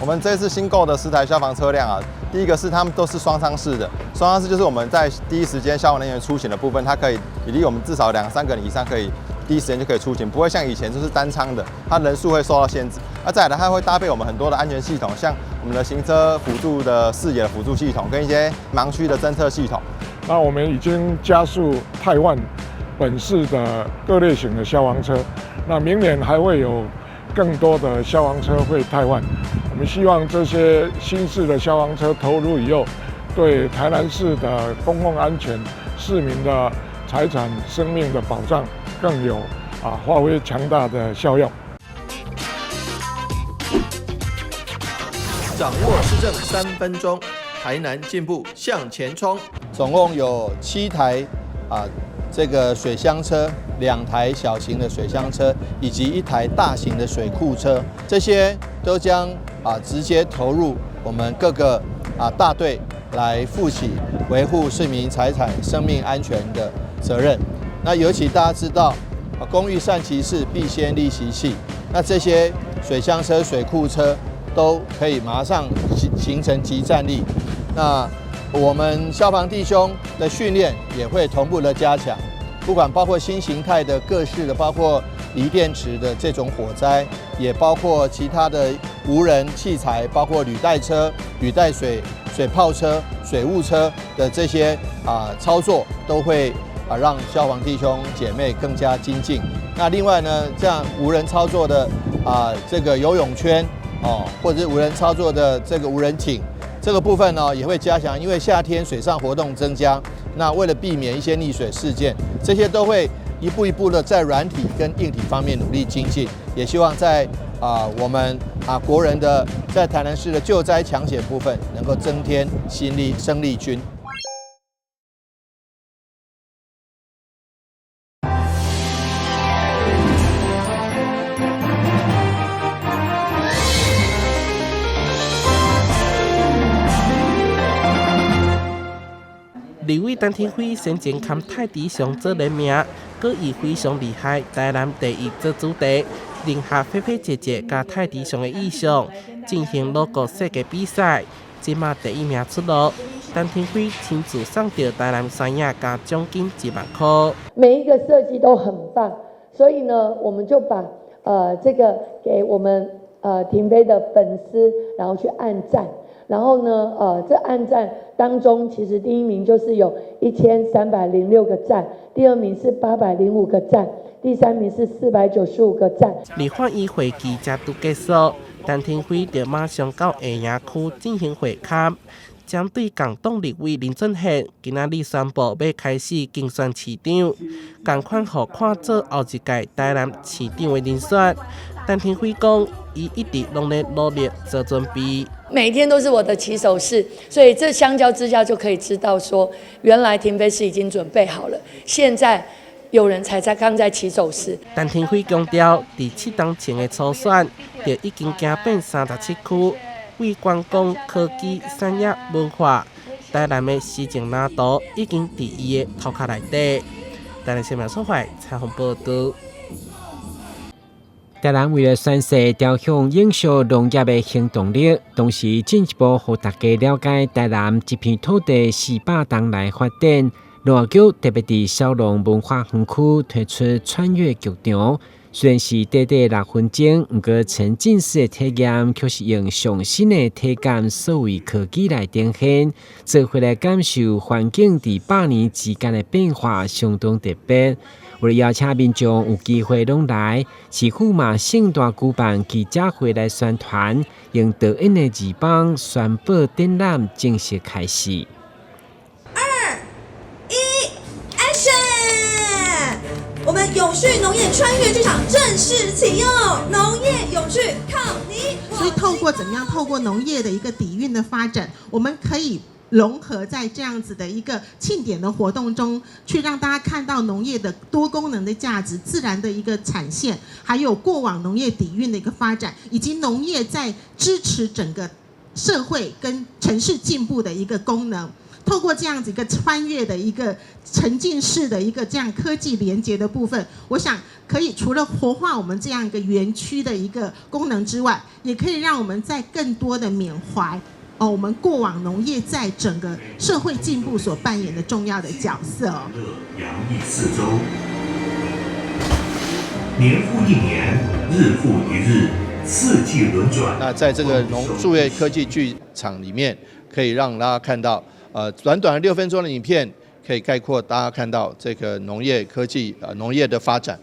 我們這次新購的10台消防車輛啊，第一個是他們都是雙艙式的，雙艙式就是我們在第一時間消防人員出勤的部分，它可以以及我們至少兩三個人以上可以第一時間就可以出勤，不會像以前就是單艙的，它人數會受到限制。那再來，它會搭配我們很多的安全系統，像我們的行車輔助的視野的輔助系統，跟一些盲區的偵測系統。那我們已經加速汰換本市的各類型的消防車，那明年還會有更多的消防車會汰換。我們希望這些新式的消防車投入以後，對台南市的公共安全、市民的財產、生命的保障更有發揮強大的效用。掌握市政3分鐘，台南進步向前衝。總共有7台這個水箱車，2台小型的水箱車，以及1台大型的水庫車，這些都將直接投入我們各個大隊來負起維護市民財產、生命安全的責任。那尤其大家知道，工欲善其事，必先利其器。那這些水箱車、水庫車都可以馬上形成即戰力。那我們消防弟兄的訓練也會同步的加強，不管包括新形態的各式的，包括鋰電池的這種火災，也包括其他的無人器材，包括履帶車、履帶水水炮車、水霧車的這些操作，都會讓消防弟兄姐妹更加精進。那另外呢，這樣無人操作的這個游泳圈哦，或者是無人操作的這個無人艇。這個部分呢也會加強，因為夏天水上活動增加，那為了避免一些溺水事件，這些都會一步一步的在軟體跟硬體方面努力精進，也希望在我們國人的在台南市的救災搶險部分，能夠增添新力生力軍。立委陳亭妃先前堪太迪上做聯名，閣以非常厲害台南第一做主題，聯合菲菲姐姐佮泰迪熊的意象進行 logo 設計比賽，這馬第一名出爐，陳亭妃親自送著台南山影佮獎金1萬塊。每一個設計都很棒，所以呢，我們就把這個給我們亭妃的粉絲，然後去按讚。然後呢，這按讚當中，其實第一名就是有1306個讚，第二名是805個讚，第三名是495個讚。立法院會期才拄結束，陳亭妃就馬上到下營區進行會勘，針對共黨立委林俊憲今仔日宣布欲開始競選市長，仝款予看做後一屆台南市長的人選。陳亭妃講，伊一直攏咧努力做準備。每天都是我的起手式，所以這相較之下就可以知道說，原來亭妃是已經準備好了。現在有人才在剛在起手式。陳亭妃強調，佇7冬前的初選就已經行遍37區，為觀光、科技、產業、文化，台南的施政藍圖已經佇伊的頭殼內底。台南新聞所採訪報導。台南為了宣示朝向永續農業的行動力，同時進一步予大家了解台南這片土地400冬來發展，農業局特別佇小農文化園區推出穿越劇場。雖然是短短6分鐘，毋過沉浸式的體驗，卻是用上新的體感數位科技來呈現，做伙來感受環境佇100年之間的變化，相當特別。為了邀請民眾有機會攏來，市府嘛盛大舉辦記者會來宣傳，用導演的字幕宣布展覽正式開始。二、一，Action！我們永續農業穿越劇場正式啟用，農業永續靠你。所以透過怎麼樣？透過農業的一個底蘊的發展，我們可以融合在這樣子的一個慶典的活動中，去讓大家看到農業的多功能的價值、自然的一個產線，還有過往農業底蘊的一個發展，以及農業在支持整個社會跟城市進步的一個功能。透過這樣子一個穿越的一個沉浸式的一個這樣科技連接的部分，我想可以除了活化我們這樣一個園區的一個功能之外，也可以讓我們在更多的緬懷哦，我們過往農業在整個社會進步所扮演的重要的角色哦。洋溢四周，年復一年，日復一日，四季輪轉。那在這個農數位科技劇場裡面，可以讓大家看到，短短的6分鐘的影片，可以概括大家看到這個農業科技，農業的發展。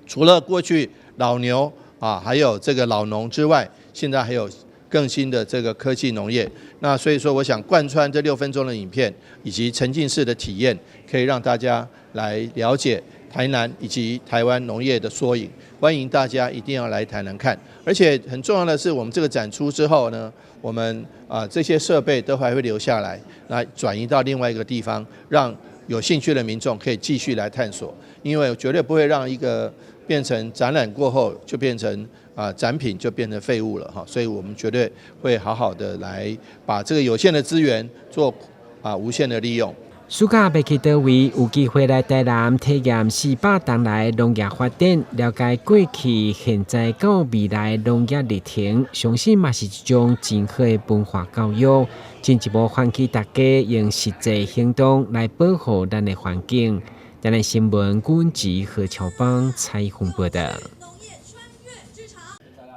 除了過去老牛啊，還有這個老農之外，現在還有更新的這個科技農業。那所以說，我想貫穿這6分鐘的影片以及沉浸式的體驗，可以讓大家來了解台南以及台灣農業的縮影。歡迎大家一定要來台南看。而且很重要的是，我們這個展出之後呢，我們啊這些設備都還會留下來，來轉移到另外一個地方，讓有興趣的民眾可以繼續來探索。因為絕對不會讓一個變成展覽過後就變成啊展品就變成廢物了哈，所以我們絕對會好好的來把這個有限的資源做啊無限的利用。暑假欲去佗位，有機會來台南體驗400冬來農業發展，了解過去、現在到未來農業歷程，相信嘛是一種真好的文化教育，進一步喚起大家用實際行動來保護咱的環境。台南新聞阮吉何喬邦採訪報道。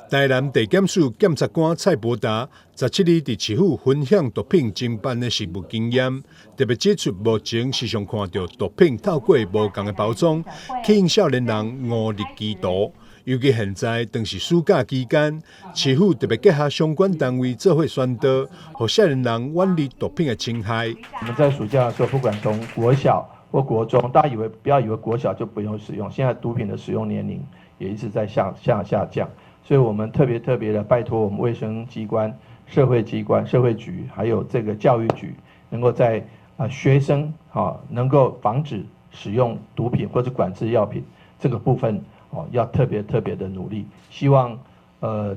台南地檢署檢察官蔡伯達17日佇市府分享毒品偵辦的實務經驗，特別指出目前時常看著毒品透過無仝的包裝，吸引少年人誤入歧途。尤其現在當是暑假期間，市府特別結合相關單位做伙宣導，予少年人遠離毒品的侵害。我們在暑假的時候，不管從國小或國中，大家以為不要以為國小就不用使用，現在毒品的使用年齡也一直在下降。所以我們特別特別的拜託我們衛生機關、社會機關、社會局，還有這個教育局，能夠在啊學生啊能夠防止使用毒品或者管制藥品這個部分哦，要特別特別的努力。希望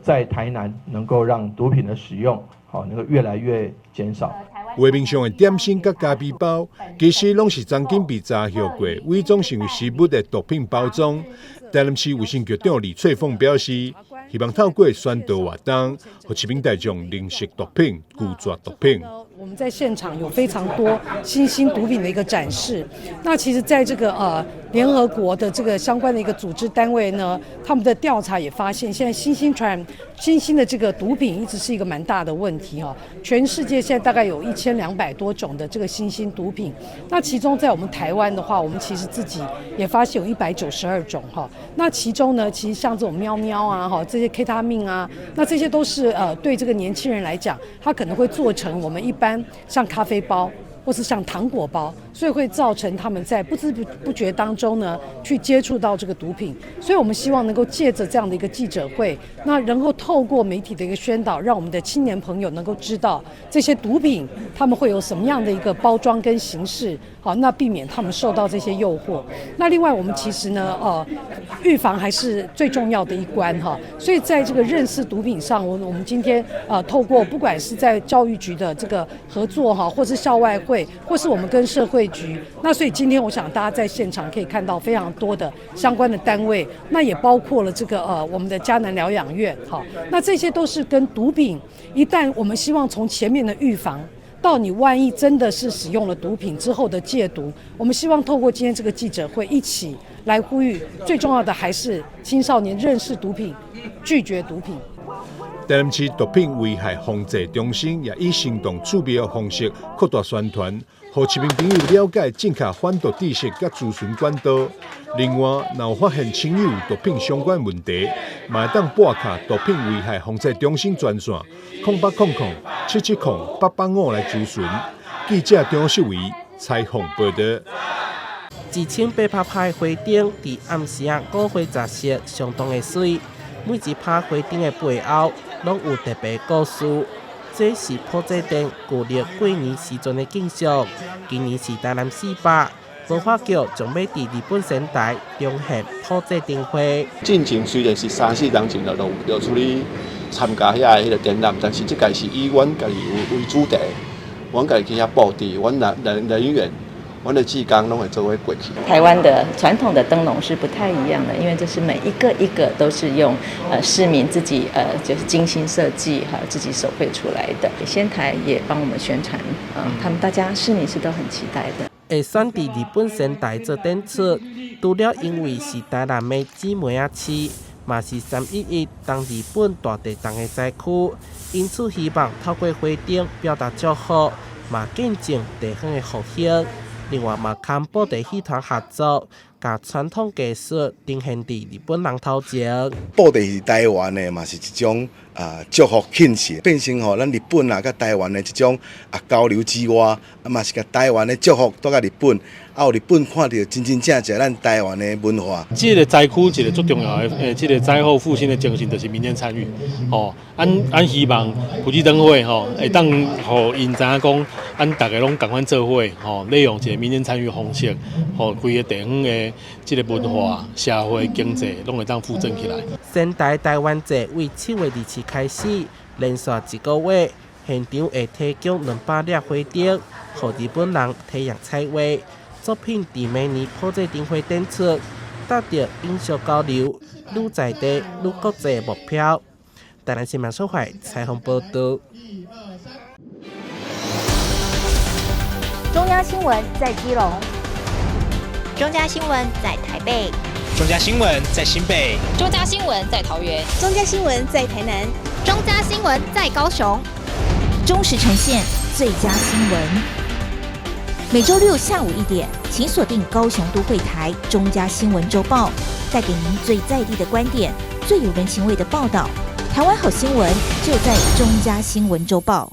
在台南能夠讓毒品的使用好能夠越來越減少。畫面上的點心佮咖啡包，其實攏是曾經被查獲過偽裝成為食物的毒品包裝。台南市衛生局長李翠鳳表示，希望透過宣導活動，予市民大眾認識毒品、拒絕毒品。我們在現場有非常多新興毒品的一個展示。那其實，在這個聯合國的這個相關的一個組織單位呢，他們的調查也發現，現在新興的這個毒品一直是一個蠻大的問題哈。全世界現在大概有1200多種的這個新興毒品，那其中在我們台灣的話，我們其實自己也發現有192種哈。那其中呢，其實像這種喵喵啊哈，這些 K 他命啊，那這些都是對這個年輕人來講，他可能會做成我們一般像咖啡包，或是像糖果包，所以會造成他們在不知不覺當中呢，去接觸到這個毒品。所以我們希望能夠借著這樣的一個記者會，那然後透過媒體的一個宣導，讓我們的青年朋友能夠知道這些毒品他們會有什麼樣的一個包裝跟形式，好，那避免他們受到這些誘惑。那另外我們其實呢，預防還是最重要的一關哈。所以在這個認識毒品上，我們今天透過不管是在教育局的這個合作哈，或是校外會，或是我們跟社會局，那所以今天我想大家在現場可以看到非常多的相關的單位，那也包括了這個我們的嘉南療養院，好，那這些都是跟毒品，一旦我們希望從前面的預防，到你萬一真的是使用了毒品之後的戒毒，我們希望透過今天這個記者會一起來呼籲，最重要的還是青少年認識毒品，拒絕毒品。台南市毒品危害防制中心也以生動趣味的方式擴大宣傳，予市民朋友了解正確反毒知識佮諮詢管道。另外，若有發現親友有毒品相關問題，嘛會當撥敲毒品危害防制中心專線0800 770 885來諮詢。記者張秀維採訪報道。1800拍的花燈，佇暗時仔五花雜色，相當的媠。每一拍花燈的背後，攏有特別故事。這是朴濟殿舊曆過年時陣的景象。今年是台南四百，文化局將欲佇日本仙台重現朴濟燈會。進前雖然是三四年前就有出去參加遐个彼個展覽，但是這屆是以阮家己為主題。阮家己去遐布置，阮人員，阮的志工攏會做伙過去。台灣的傳統的燈籠是不太一樣的，因為這是每一個一個都是用市民自己就是精心設計哈，自己手繪出來的。仙台也幫我們宣傳，他們大家市民是都很期待的。會選佇日本仙台做展出，除了因為是台南的姊妹仔市，嘛是3.11當日本大地震的災區，因此希望透過花燈表達祝福，嘛見證地方的復興。另外嘛，和布袋戲團合作，共傳統藝術呈現佇日本人頭前。布袋戲台灣的嘛是一種啊祝福慶賀，變成吼咱日本啊佮台灣的這種啊交流之外，啊嘛是共台灣的祝福帶共日本，啊予日本看著真真正正咱台灣的文化。這個災區一個最重要的這個災後復興的精神就是民間參與。吼，俺希望普濟燈會吼會當予𪜶知影講，俺逐家攏仝款做伙吼，利用一個民間參與方式，予規個地方的這個文化、社會、經濟攏會當復振起來。仙台台灣節為7月27開始，連續一個月，現場會提供200粒花燈，予日本人體驗彩畫作品。佇明年普濟燈會展出，達到影像交流、愈在地愈國際目標。台南新聞所懷採訪報導。中央新聞在基隆，中嘉新聞在台北，中嘉新聞在新北，中嘉新聞在桃園，中嘉新聞在台南，中嘉新聞在高雄，忠實呈現最佳新聞。每週六下午1點，請鎖定高雄都會台中嘉新聞週報，帶給您最在地的觀點，最有人情味的報道。台灣好新聞就在中嘉新聞週報。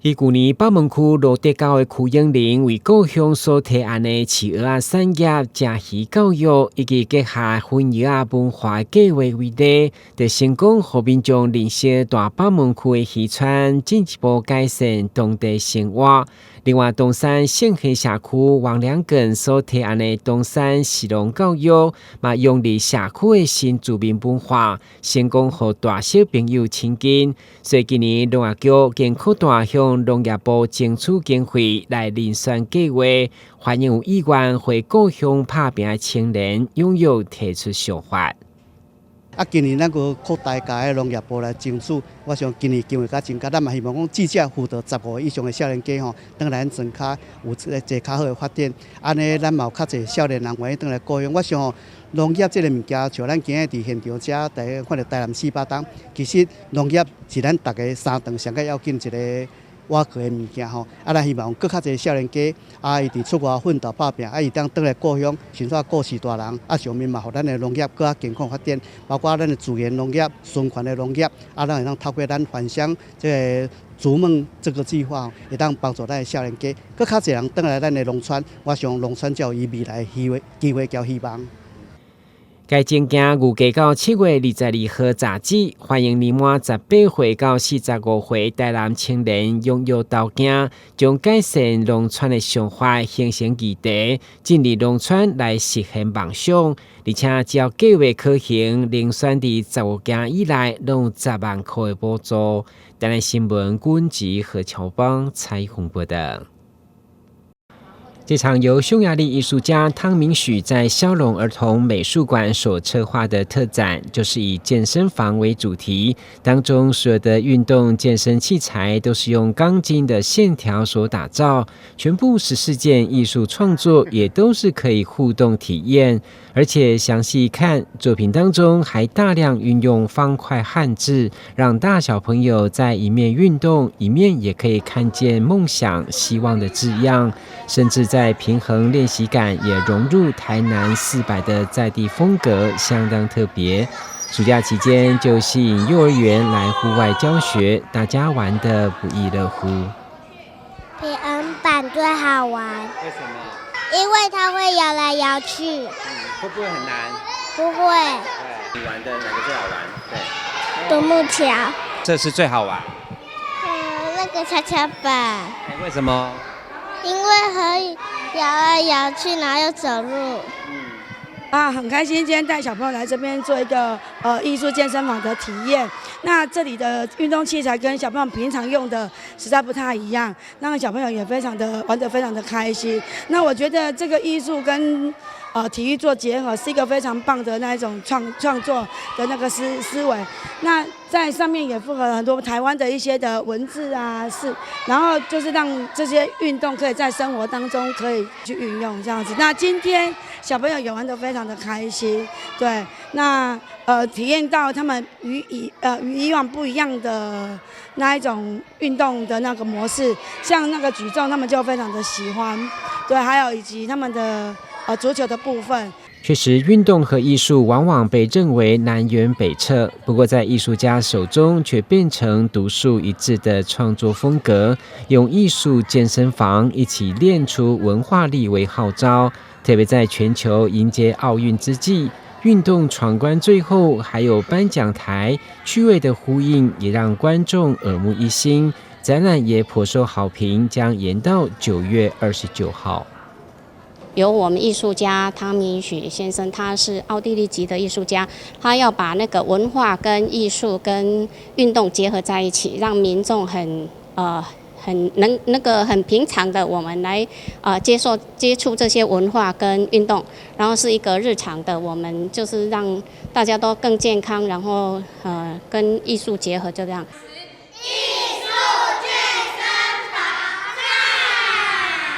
彼舊年北門區羅德溝的區永玲為故鄉所提案的飼蚵仔產業、食魚教育以及結合薰菰仔文化計劃為例，就成功予民眾認識大北門區的漁村，進一步改善當地生活。另外，東山聖溪社區王良根所提案的東山食農教育，嘛融入社區的新住民文化，成功予大小朋友親近。所以今年農業局更擴大向農業部爭取經費來遴選計劃，歡迎有意願回故鄉拍拚的青年踴躍提出想法。啊，今年咱閣擴大共農業部來爭取，我想今年機會較增加，咱嘛希望講至少輔導15個以上的少年家吼，轉來咱莊跤有這個濟較好的發展，按呢咱嘛有較濟少年人願意轉來故鄉。我想吼，農業這個物件，像咱今日佇現場遮，大家看著台南400冬，其實農業是咱逐家三頓上較要緊一个倚靠的物件吼，啊，咱希望閣較濟少年家，啊，伊佇出外奮鬥拍拚，啊，伊當轉來故鄉，甚至顧序大人，啊，上面嘛，予咱的農業閣較健康發展，包括咱的自然農業、循環的農業，啊，咱會當透過咱返鄉這个逐夢這個計劃，會當幫助咱的少年家，閣較濟人轉來咱的農村，我想農村才有伊未來的機會、機會佮希望。該證件預計到7月22號截止，歡迎年滿18歲到45歲台南青年踴躍投件，將改善農村的想法形成議題，進入農村來實現夢想。而且只要計劃可行，遴選佇15件以內，攏有10萬塊的補助。台南新聞君吉何喬邦採訪報導。這場由匈牙利藝術家湯明許在驍龍兒童美術館所策劃的特展，就是以健身房為主題，當中所有的運動健身器材都是用鋼筋的線條所打造，全部14件藝術創作也都是可以互動體驗，而且詳細看作品當中還大量運用方塊漢字，讓大小朋友在一面運動，一面也可以看見夢想、希望的字樣，甚至在平衡練習桿也融入台南400的在地風格，相當特別。暑假期間就吸引幼兒園來戶外教學，大家玩得不亦樂乎。平衡板最好玩。為什麼？因為它會搖來搖去。會不會很難？不會。你玩的哪個最好玩？對。獨木橋。這是最好玩。那個蹺蹺板。為什麼？因為可以搖來搖去，然後又走路。啊，很開心今天帶小朋友來這邊做一個藝術健身房的體驗。那這裡的運動器材跟小朋友平常用的實在不太一樣，讓小朋友也非常的玩得非常的開心。那我覺得這個藝術跟體育做結合是一個非常棒的那一種創作的那個思維。那在上面也附和了很多台灣的一些的文字啊，是，然後就是讓這些運動可以在生活當中可以去運用這樣子。那今天小朋友也玩得非常的開心，對，那體驗到他們與以往不一樣的那一種運動的那個模式，像那個舉重，他們就非常的喜歡，對，還有以及他們的足球的部分。確實，運動和藝術往往被認為南轅北轍，不過在藝術家手中卻變成獨樹一幟的創作風格。用藝術健身房一起練出文化力為號召，特別在全球迎接奧運之際，運動闖關最後還有頒獎台，趣味的呼應也讓觀眾耳目一新。展覽也頗受好評，將延到9月29號。由我們藝術家湯明許先生，他是奧地利籍的藝術家，他要把那個文化跟藝術跟運動結合在一起，讓民眾很能那個很平常的我們來接受接觸這些文化跟運動，然後是一個日常的，我們就是讓大家都更健康，然後跟藝術結合，就這樣。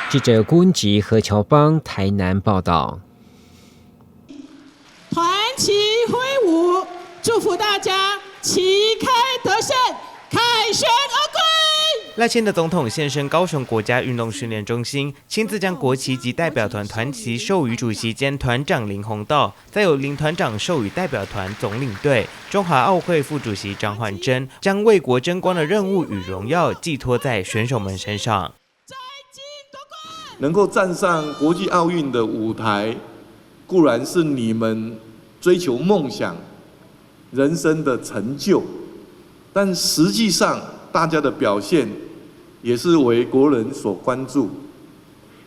記者郭文吉、何喬邦台南報道。團旗揮舞，祝福大家旗開得勝，凱旋而歸。賴清德總統現身高雄國家運動訓練中心，親自將國旗及代表團團旗授予主席兼團長林鴻道，再由林團長授予代表團總領隊中華奧會副主席張煥貞，將為國爭光的任務與榮耀寄託在選手們身上。能夠站上國際奧運的舞台，固然是你們追求夢想、人生的成就，但實際上大家的表現也是為國人所關注，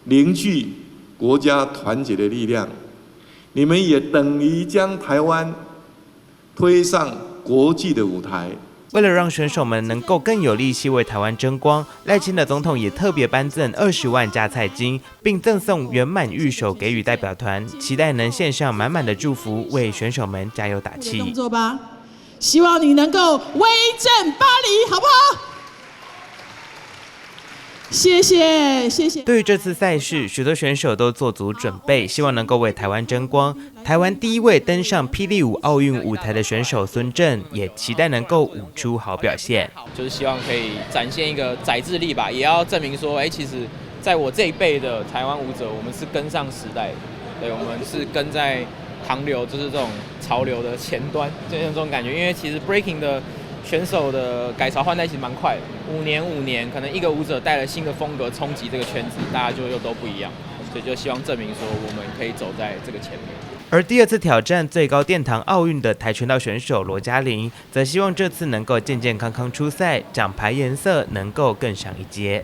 凝聚國家團結的力量。你們也等於將台灣推上國際的舞台。為了讓選手們能夠更有力氣為台灣爭光，賴清德總統也特別頒贈20萬加菜金，並贈送圓滿御守給予代表團，期待能獻上滿滿的祝福，為選手們加油打氣。動作吧，希望你能夠威震巴黎，好不好？謝謝，謝謝。對於這次賽事，許多選手都做足準備，希望能夠為台灣爭光。台灣第一位登上霹靂舞奧運舞台的選手孫正，也期待能夠舞出好表現。就是希望可以展現一個宰制力吧，也要證明說，其實在我這一輩的台灣舞者，我們是跟上時代的，對，我們是跟在唐流，就是這種潮流的前端，就像這種感覺。因為其實 breaking 的選手的改朝換代其實蠻快的，5年5年，可能一個舞者帶了新的風格衝擊這個圈子，大家就又都不一樣，所以就希望證明說我們可以走在這個前面。而第二次挑戰最高殿堂奧運的跆拳道選手羅嘉玲，則希望這次能夠健健康康出賽，獎牌顏色能夠更上一階。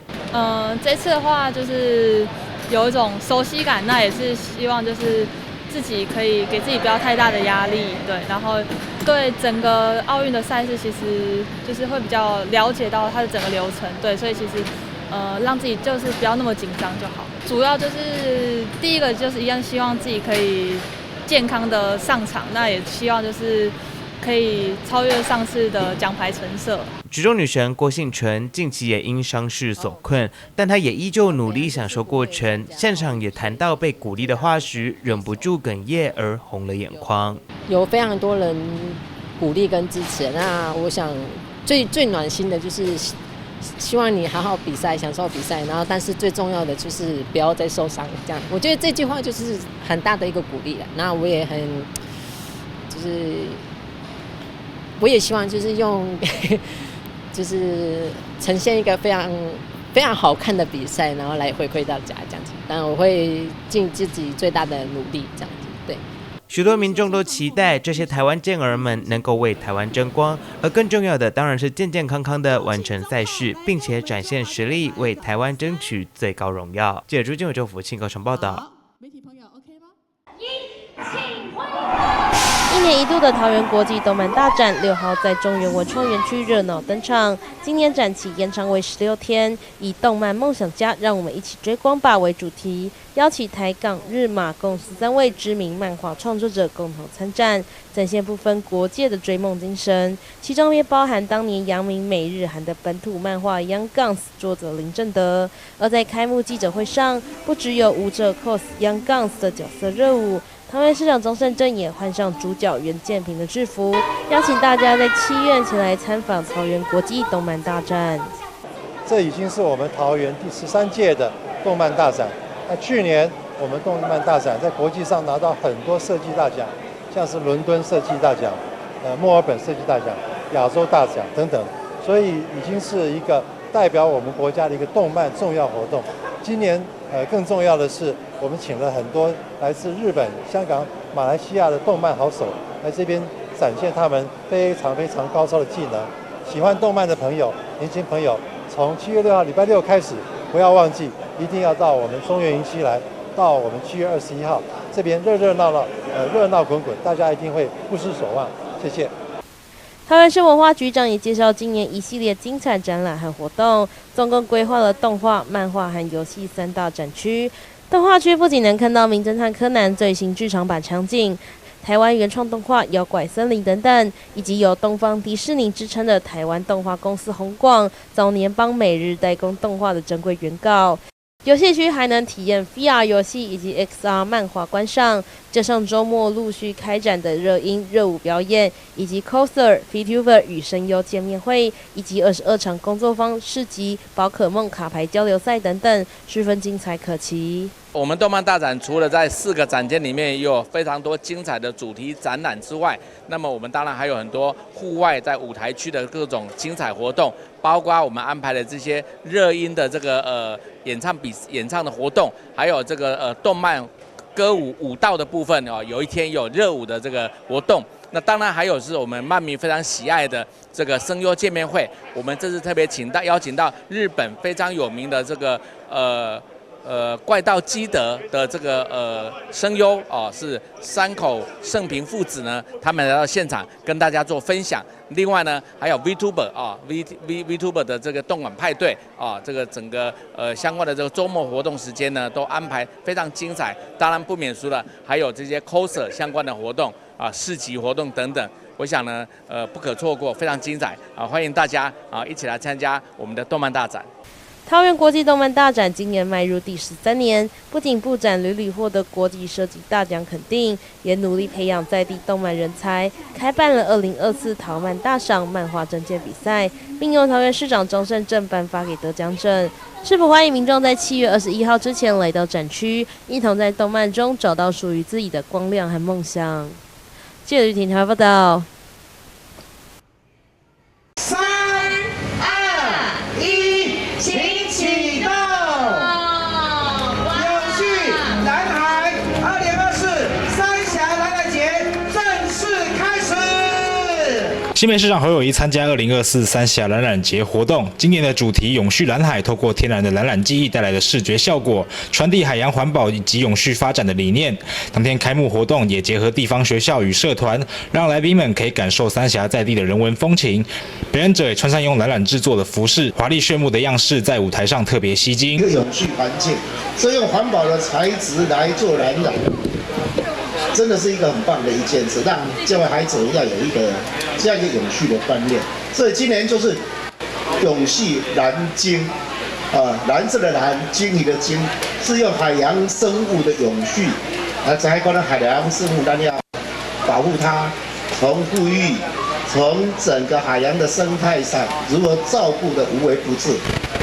這次的話就是有一種熟悉感，那也是希望就是自己可以給自己不要太大的壓力，對，然後對整個奧運的賽事，其實就是會比較了解到它的整個流程，對，所以其實讓自己就是不要那麼緊張就好。主要就是第一個就是一樣，希望自己可以健康的上場，那也希望就是可以超越上次的獎牌成色。舉重女神郭婞淳近期也因傷勢所困，但她也依舊努力享受過程。現場也談到被鼓勵的話時，忍不住哽咽而紅了眼眶。有非常多人鼓勵跟支持，那我想最最暖心的就是希望你好好比賽，享受比賽，然後但是最重要的就是不要再受傷。這樣，我覺得這句話就是很大的一個鼓勵了。那我也很就是，我也希望就是用。就是呈現一個非常非常好看的比賽，然後來回饋大家這樣子。但我會盡自己最大的努力，這樣子。對。許多民眾都期待這些台灣健兒們能夠為台灣爭光，而更重要的當然是健健康康的完成賽事，並且展現實力，為台灣爭取最高榮耀。記者朱建偉、周福慶高雄報道。媒體朋友 OK 嗎？一、七。一年一度的桃園國際動漫大展6號在中原文創園區熱鬧登場。今年展期延長為16天，以“動漫夢想家，讓我們一起追光吧”為主題，邀請台港日馬共13位知名漫畫創作者共同參展，展現不分國界的追夢精神。其中也包含當年揚名美日韓的本土漫畫《Young Guns》作者林正德。而在開幕記者會上，不只有舞者 cos Young Guns 的角色熱舞。桃園市長鍾勝政也換上主角袁建平的制服，邀請大家在7月前來參訪桃園國際動漫大展。這已經是我們桃園第13屆的動漫大展。那去年我們動漫大展在國際上拿到很多設計大獎，像是倫敦設計大獎、墨爾本設計大獎、亞洲大獎等等，所以已經是一個代表我們國家的一個動漫重要活動。今年更重要的是，我們請了很多來自日本、香港、馬來西亞的動漫好手來這邊展現他們非常非常高超的技能。喜歡動漫的朋友、年輕朋友，從7月6號禮拜六開始，不要忘記，一定要到我們中原園區來，到我們7月21號這邊熱熱鬧鬧，熱鬧滾滾，大家一定會不失所望。謝謝。桃園市文化局長也介紹今年一系列精彩展覽和活動，總共規劃了動畫、漫畫和遊戲三大展區。動畫區不僅能看到《名偵探柯南》最新劇場版場景、台灣原創動畫《妖怪森林》等等，以及有東方迪士尼之稱的台灣動畫公司宏廣早年幫美日代工動畫的珍貴原稿。遊戲區還能體驗 VR 遊戲以及 XR 漫畫觀賞，加上週末陸續開展的熱音熱舞表演，以及 Coser、VTuber 與聲優見面會，以及22場工作坊市集、寶可夢卡牌交流賽等等，十分精彩可期。我們動漫大展除了在四個展間裡面有非常多精彩的主題展覽之外，那麼我們當然還有很多戶外在舞台區的各種精彩活動，包括我們安排的這些熱音的這個演唱的活動，還有這個動漫歌舞舞蹈的部分哦，有一天有熱舞的這個活動。那當然還有是我們漫迷非常喜愛的這個聲優見面會，我們這次特別邀請到日本非常有名的這個怪盜基德的這個聲優哦，是山口勝平父子呢，他們來到現場跟大家做分享。另外呢，還有 VTuber 啊，V V VTuber 的這個動感派對啊，這個整個相關的這個週末活動時間呢，都安排非常精彩。當然不免俗了，還有這些 coser 相關的活動啊，市集活動等等。我想呢，不可錯過，非常精彩啊！歡迎大家啊，一起來參加我們的動漫大展。桃園國際動漫大展今年邁入第13年，不僅布展屢屢獲得國際設計大獎肯定，也努力培養在地動漫人才，開辦了2024桃漫大賞漫畫徵件比賽，並由桃園市長鍾勝政頒發給得獎者。市府歡迎民眾在7月21號之前來到展區，一同在動漫中找到屬於自己的光亮和夢想。記者於婷台報道。三二一，請啟動！永續藍海2024三峽藍染節正式開始。新北市長侯友宜參加2024三峽藍染節活動，今年的主題永續藍海，透過天然的藍染技藝帶來的視覺效果，傳遞海洋環保以及永續發展的理念。當天開幕活動也結合地方學校與社團，讓來賓們可以感受三峽在地的人文風情。表演者也穿上用藍染製作的服飾，華麗炫目的樣式在舞台上特別吸睛。一個永續環境，所以用環保的材質來做藍染。真的是一個很棒的一件事，讓這位孩子要有一個這樣一個永續的觀念。所以今年就是永續藍鯨，啊，藍色的藍，鯨魚的鯨，是用海洋生物的永續，啊，在關於海洋生物，咱要保護它，從復育，從整個海洋的生態上，如何照顧的無微不至，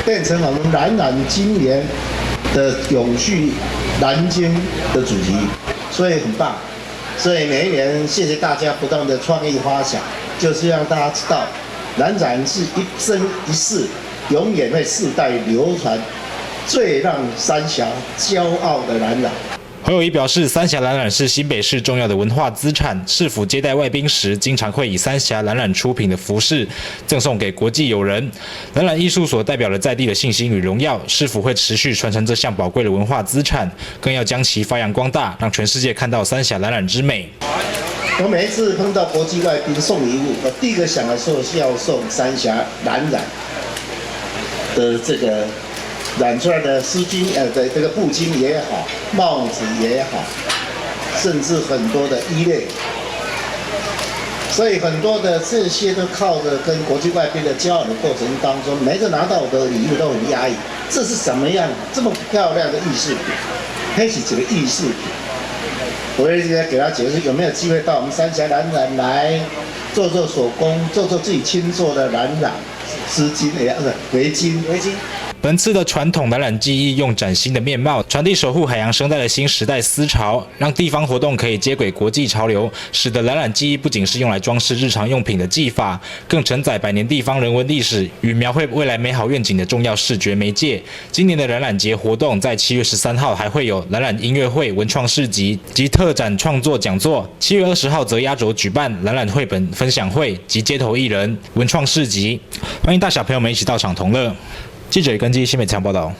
變成我們藍染今年的永續藍鯨的主題。所以很棒，所以每一年謝謝大家不斷的創意發想，就是讓大家知道，藍染是一生一世，永遠會世代流傳，最讓三峽驕傲的藍染。侯友宜表示，三峽藍染是新北市重要的文化資產。市府接待外賓時，經常會以三峽藍染出品的服飾贈送給國際友人。藍染藝術所代表了在地的信心與榮耀，市府會持續傳承這項寶貴的文化資產，更要將其發揚光大，讓全世界看到三峽藍染之美。我每一次碰到國際外賓送禮物，我第一個想的說是要送三峽藍染的這個染出來的絲巾，的這個布巾也好，帽子也好，甚至很多的衣類。所以很多的這些都靠着跟國際外賓的交往的過程當中，每個拿到我的禮物都很訝異，這是什麼樣這麼漂亮的藝術品？彼是一個藝術品。我一直在給他解釋，有沒有機會到我們三峽藍染來做做手工，做做自己親做的藍染絲巾，哎，不是圍巾，圍巾。本次的傳統藍染技藝用嶄新的面貌傳遞守護海洋生態的新時代思潮，讓地方活動可以接軌國際潮流，使得藍染技藝不僅是用來裝飾日常用品的技法，更承載百年地方人文歷史與描繪未來美好願景的重要視覺媒介。今年的藍染節活動在7月13號還會有藍染音樂會、文創市集及特展創作講座；7月20號則壓軸舉辦藍染繪本分享會及街頭藝人文創市集，歡迎大小朋友們一起到場同樂。記者根據新媒體報道。